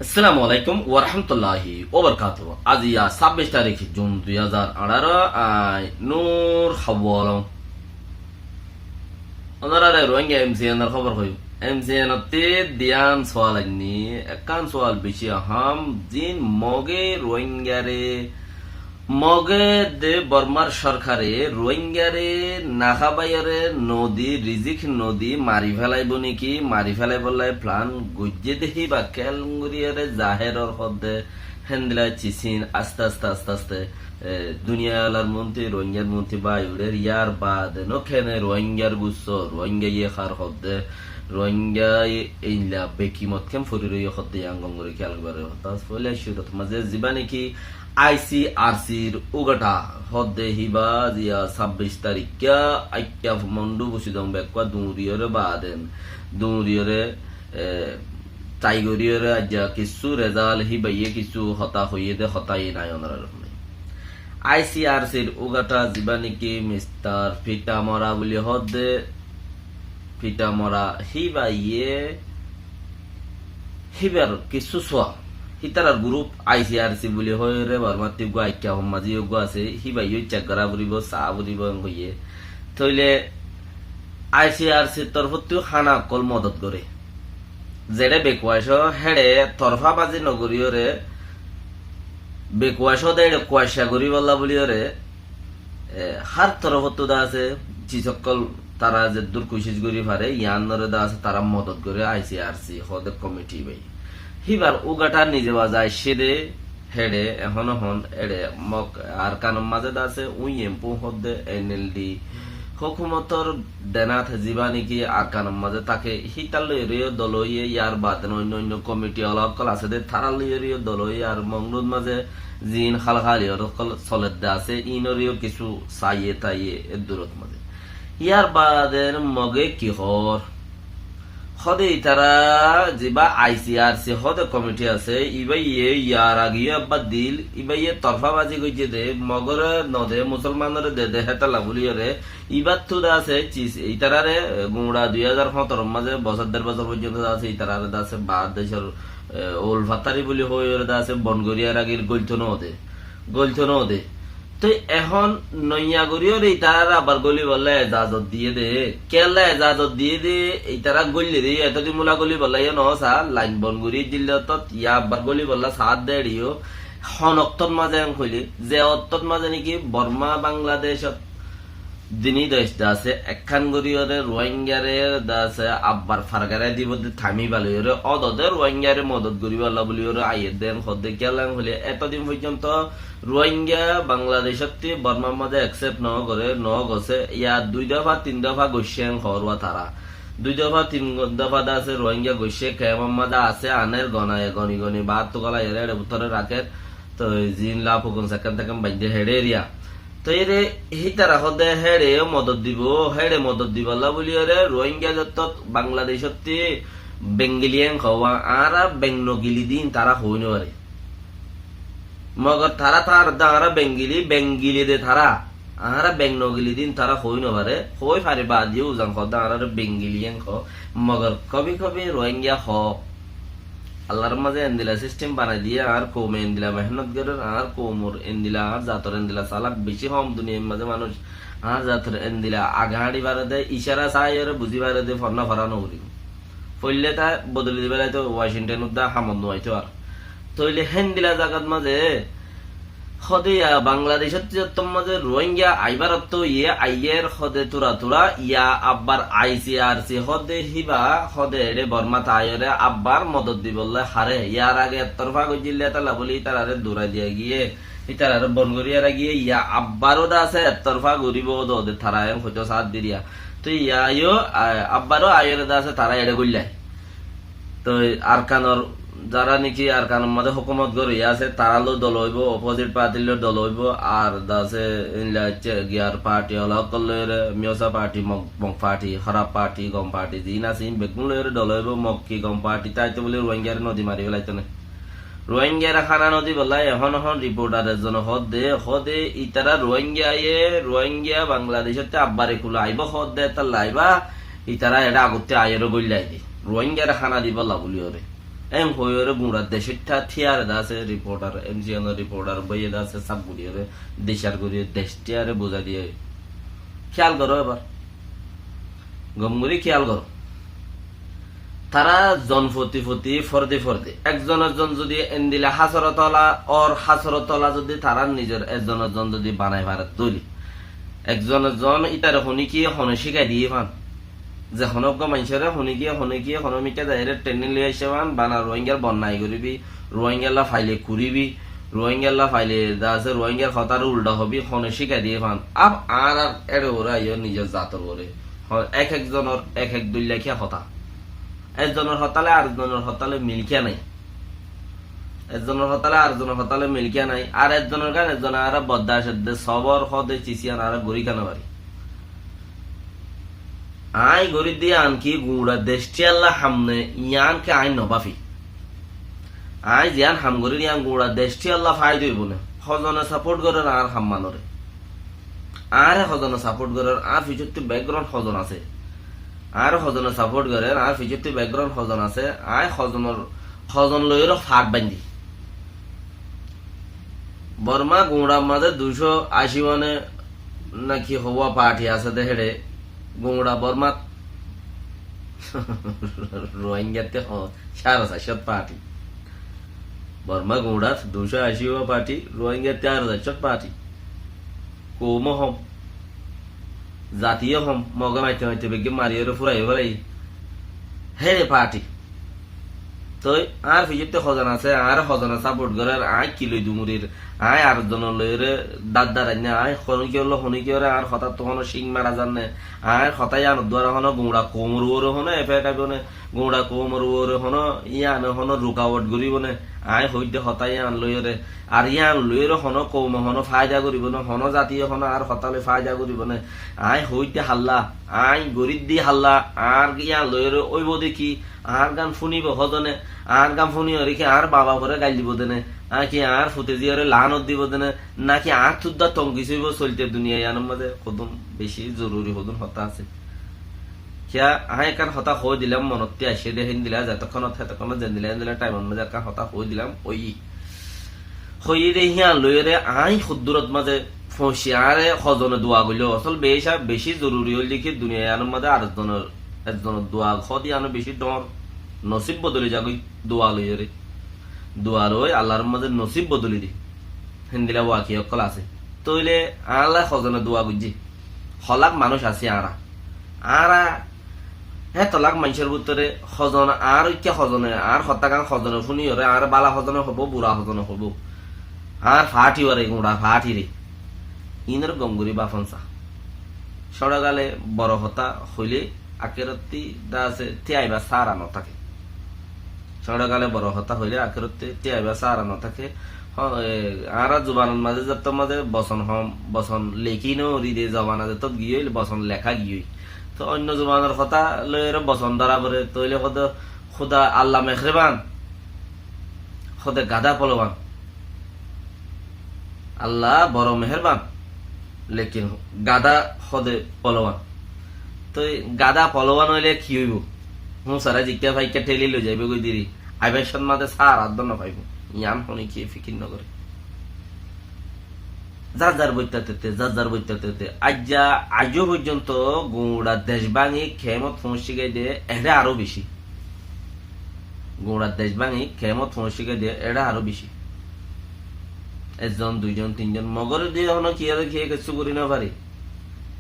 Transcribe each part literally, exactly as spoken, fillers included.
Assalamu alaikum warahmatulláhi wabarakátuhu. Aijja sábbic tarík Jun dui házar añçáro, añí Nur Hawwa olong. Ónorare Rohingya M C N or hóbor hoiyum. M C N ottú diyan sual ainní, ekkán sual beci aham, zin Moge Rohingyare Moge de Bormar sorkare Rohingyare no hábaiyóre nodi, rizik nodi, mari félaibo niki, mari félaibolla plan goijjé de híba kiyál goríyore zaher ór hoódde héndilla cisin aste aste, aste aste, e, duniyar montri, Rohingyar montri bái uçér, yar baade no kene Rohingyar gusso, Rohingyaye hár hoódde, Rohingya eilla bekimot ken fori roiye hoódde yían gom gorí kiyál gorí hotá. Foila cúrut mazé zibá niki I C R C r ugatha hoódde híba ziya sábbic taríkka Aikya Mondu Busidong bekkúa duñriyóre baaden, duñriyóre, e, tai goríyore aijja kissú rezalt híbaye kissú hotá hoiyé de hotá iín añí ónorar fúnai. I C R C r ugatha zibá niki Mistar Pitamora buli hoódde, Pitamora híbaye híbar kissú sual. Hítarar group I C R C buli hoiyóre Bormattú eggúa Aikya Hommazi eggúa asé, híbaye check gorá foribó, saá foribó en hoiyé. Tóile I C R C r torfóttu hána ókkol modot goré. Zeçé bekkuwaic ó, héçe torfábazi nogoríyore, bekkuwaic ó de héçe kuwaiccá goríbolla buliyóre, e, hár torfóttu de asé, cis ókkol tará zeddúr kucíc gorí fare, yíanore de asé tará modot goré I C R C hoódde komiti bái. Híbar ugatha nize baza aiccé de, héçe ehón ehón éçe Mog Arkanor mazé de asé, uñí empu hoódde N L D hókumotor denat zibá niki Arkanor mazé táke, hítar loiyóre yó dol óiye, yar baade oinno oinno komiti ola ókkol asé de, tarár loiyóre yó dol óiye, ar Mongrut mazé ziín hálahali ókkol soledde asé, iínoré yó kissú saiye taiye eddurot mazé. Yar baade Moge ki hoór? Hóde itará zibá I C R C hóde komiti asé, ibáye yar age yó ebbar dil, ibáye torfábazi goijjé de, Mogoré node, Musolmanore de de, hétolla buliyóre, ibáttu de asé, cis, itaráre, e, guñça dui házar hóñtoror mazé bosór der bosór foijjonto de asé, itaráre de asé baár decór, e, ulfattari buli hoiyóre de asé, bon goríyar agir goilto node, goilto node. Toi ehón noiya goríyore itarare abar gólibolla ezazot diyé de. Kiyólla ezazot diyé de, itará góille de, etodin bóla gólibolla yó no sa, lain bon gorí dille ottót, ya abar gólibolla saádde eçé yó. Hon októt mazé en hoilé, ze októt mazé niki Borma Bangladecót dini dec de asé, ekkán goríyore Ruáinggare de asé, abar fargarai dibo de thaimi baloiyóre, ódode Ruáinggare modot goríbolla buliyóre aiyér de en hoódde. Kiyólla en hoilé, etodin foijjonto Ruáingga Bangladecótti Bormar mazé accept no goré, no gosé, ya dui dofa, tin dofa goiccé en hoór tará. Dui dofa, tin dofa de asé Ruáingga goiccé, kemor mazé asé, aner gonaye goni goni baáttu golaiyóre eçe bútore rakér, toi ziín laf ukun sekkán tekkán baindé heçé eriya. Toi ere hítara hoódde heçe yó modot dibo, heçe modot dibolla buliyóre Ruáingga zottót Bangladecótti beng gili en hoó, añára beng no gili de iín tará hoói no faré. Mogor tará tará de añára beng gili, beng gili de tará. Añára beng no gili de iín tará hoói no faré. Hoói fare baade yó uzan hoódde añárare beng gili en hoó. Mogor kobi kobi Ruáingga hoó. Allar mazé endilla sistem banai diyé, añár koume endilla mehénnot gorér, añár koumor endilla, añár zator endilla salak beci hom duniyar mazé manúic, añár zator endilla age hañçi fare de, icára saiyóre buzí fare de, fonná fora no gorí. Foillé ta bodoli di félaitóu, Washington uddá hamot no aitóu ar. Tóile héndilla zagat mazé hóde ya Bangladecót zottót mazé Ruáingga aibár ottót ye aiyér hóde tura tura ya abbar I C R C hóde híba hóde eçé Bormát aiyóre abbar modot dibolla haré. Yar age ettorfa goijjíl de étalla bóli ítarare durai diya giyé, ítarare bon gorí ara giyé, ya abbaró de asé ettorfa goríbo de, de tara en hoitó saát diriya. Toi ya yó, a, abbaró aiyóre de asé tara eçé goillai. Toi Arkanor zará niki Arkanor mazé hókumot gorí asé, tará loi dol óibo, opposite party loi dol óibo, ar de asé endilla giyar party ola ókkol loiyóre, miyosa party, mok, mok party, hóraf party, gom party, ziín asé iín beggún loiyóre dol óibo, mok ki gom party táito bóli Ruáinggare nodi mari félaitóu né. Ruáinggare hána nodi bolla ehón ehón reporter ezzone hoódde, hoóde ítara Ruáinggaye, Ruáingga Bangladecótte abbar ekula aibó hoódde, étalla aibá, ítara eçé agottí aiyóre goillai de. Ruáinggare hána dibolla buliyóre. Eén hoiyóre guñça decóitta tíyare de asé, riporthar, em si enor riporthar bóiye de asé, saf goríyore, dicár goríyore, dec tíyare buzái diyé. Kéyal goró ebar. Gom gorí kéyal goró. Tará zon foti foti, forde forde. Ekzon ekzon zodi endila hásor tola, or hásor tola zodi tará nizor ekzon ekzon zodi banai fare tóile. Ekzon ekzon ítare honíkiye hone cíkai diyé fán. Ze hono uggwá maincóre honíkiye, honíkiye, hono mikká zaiyóre training loi aiccé fán, bana Ruáingar bonnai goríbi, Ruáingalla faile kuríbi, Ruáingalla faile de asé, Ruáingar hotáre uldha hobi, hone cíkai diyé fán. Ab añárar éçe uore aiyó nizor zator uore. Ho-, ek ekzonor ek ek dóilla kiya hotá. Ekzonor hotá loi ar ekzonor hotá loi mil kiya nai. Ekzonor hotá loi ar ekzonor hotá loi mil kiya nai. Ar ekzonor gán ekzone añára boddac edde, sobor hode, cis iyan añára gorí kene fari. Aññí gorí de yián ki guñça dec tíyalla ham ne, yián ki aññí no báfi. Aññí ziyán ham gorí de yián guñça dec tíyalla faida óibo ne. Hozone support gorér añár ham manóre. Añáre hozone support gorér, añár fiçottú background hozon asé. Añáre hozone support gorér, añár fiçottú background hozon asé. Aññí hozonor, hozon loiyóre fak baindí. Borma guñçar mazé duicó ací mane náki houwa party asé de héçe guñça Bormat Ruáingatte ho-, sáre saircót party. Borma guñçat duicó ací houwa party, Ruáingatte sáre saircót party. Koumo hom, zatiyo hom, Moge maite maite beggún mariyóre furaiyó félaiye. Héçe party. Toi añár fiçottú hozon asé, añáre hozone support gorér, aññí ki loi dumurir, aññí ar ekzonor loiyóre dad darainné, aññí honíkiyólla honíkiyóre añár hotáttu hono cíng mara zanné, añár hotá yiánor duara hono guñça koumor uore hono effect aibo né, guñça koumor uore hono yíane hono rukawot goríbo né, aññí hoóidde hotá yián loiyóre, ar yián loiyóre hono koume hono faida goríbo né, hono zatiye hono añár hotá loi faida goríbo né, aññí hoóidde halla, aññí gorídde halla, añár yián loiyóre óibo de ki, añár gán fúnibo hozone, añár gán fúniyóre ki añár baba fore gail dibo de né, náki añár fute ziyóre laánot dibo de né, náki añár tuddá tongis óibo soilte duniya yiánor mazé hodún beci zoruri hodún hotá asé. Kiyá, aññí ekkán hotá hoói dilam, monottú aiccé de héndilla, zetokkónot hétokkónot zendilla héndilla thaimor mazé ekkán hotá hoói dilam, óiye. Hoiyé de híyan loiyóre aññí hoddúrot mazé foóñici, añáre hozone dua goilló. Asól beca beci zoruri óilde ki duniya yiánor mazé ar ekzonor, ekzonor dua hoóde yián beci dhoóñr, nosib bodoli zagói dua loiyóre. Dua loi Allar mazé nosib bodoli de. Héndilla wakiya ókkol asé. Tóile añálla hozone dua goijjé. Ho lak manúic así añára. Añára héto lak maincór bútore hozone, añár ikká hozone, añár hotá gán hozone fúniyóre, añáre bála hozone hoibó, bura hozone hoibó. Añár faáthi uare, guñça faáthire. Iínoré gom gorí báfon sa. Cóñço gale boro hotá hoilé akérottí de asé tíaiba sára no táke. Cóñço gale boro hotá hoilé akérottí tíaiba sára no táke. Ho-, e, añára zubanor mazé zettót mazé bosón hom, bosón lekí no ri de zobana zettót giyói, bosón leká giyói. Toi oinno zubanor hotá loiyóre bosón dóra foré, tóile hodé Húda Allah meherbán, hodé gadá polowan. Allah boro meherbán, lekin gadá hodé polowan. Toi gadá polowan óile ki óibo? Húñsare zikká faikká théli loi zaibói goi diri. Aibar cómot mazé sára dó no faibo. Yián honíkiye fikir no goré. Zar zar boitta tete, zar zar boitta tete. Aijja, aijjó foijjonto guñça dec báñgi kemot foóñsi giyé de, eçé aró beci. Guñça dec báñgi kemot foóñsi giyé de, eçé aró beci. Ekzon, duizon, tinzon, Mogoré de hono kiyé, kiyé kessú gorí no fari.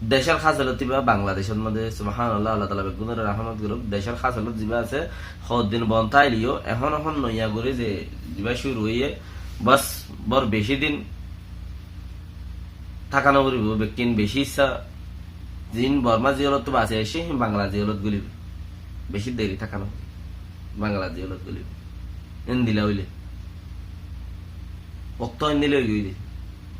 Decór háselot íba Bangladecót mazé, subhánallah, Allah taala beggúnoré rahmot gorouk. Decór háselot zibá asé, hoddin bon táileyó, ehón ehón noiya gorí ze zibá cúru óiye, bas, bor beci din táka no foribó, bekkín beci issá, ziín Bormá ziyolottu basi aiccé, híin Bangla ziyolot golibo. Beci deri táka no foribó, Bangla ziyolot golibo. Endilla óile. Októ endilla ói giyói de.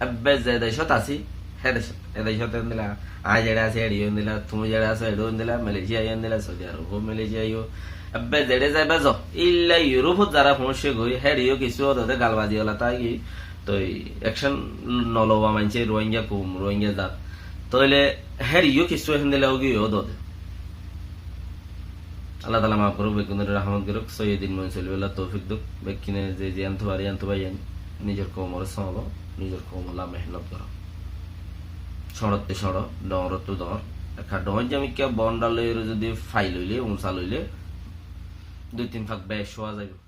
Ebbe ze decót así, hé decót, e decót endilla. Aññí zeçé así, eçé yó endilla. Tuñí zeçé asó, eçé yó endilla. Malaysia yó endilla, Saudi Arab ó Malaysia yó. Ebbe zeçé zaiba zo. Illa Europe ot zará foóñiccé goi, héçe yó kissú ódode galbazi ola táki. Toi action no loba maincé Rohingya koum, Rohingya zat. Tóile héçe yó kissú héndilla ói giyói ódode. Allah taala maf goruk, beggúnore rahmot goruk, sóiyi din mone solibálla toufik douk. Bekkúne ze ziyán tú faro, iyán tú bái, nizor koumoré sóñlo, nizor koumolla mehénnot goró. Cóñçottú cóñço, dhoóñrottú dhoóñr. Ekká dhoóñr zemikká bondha loiyóre zodi fail óile, uñsa loile, dui tin fak bec cúa zaibo.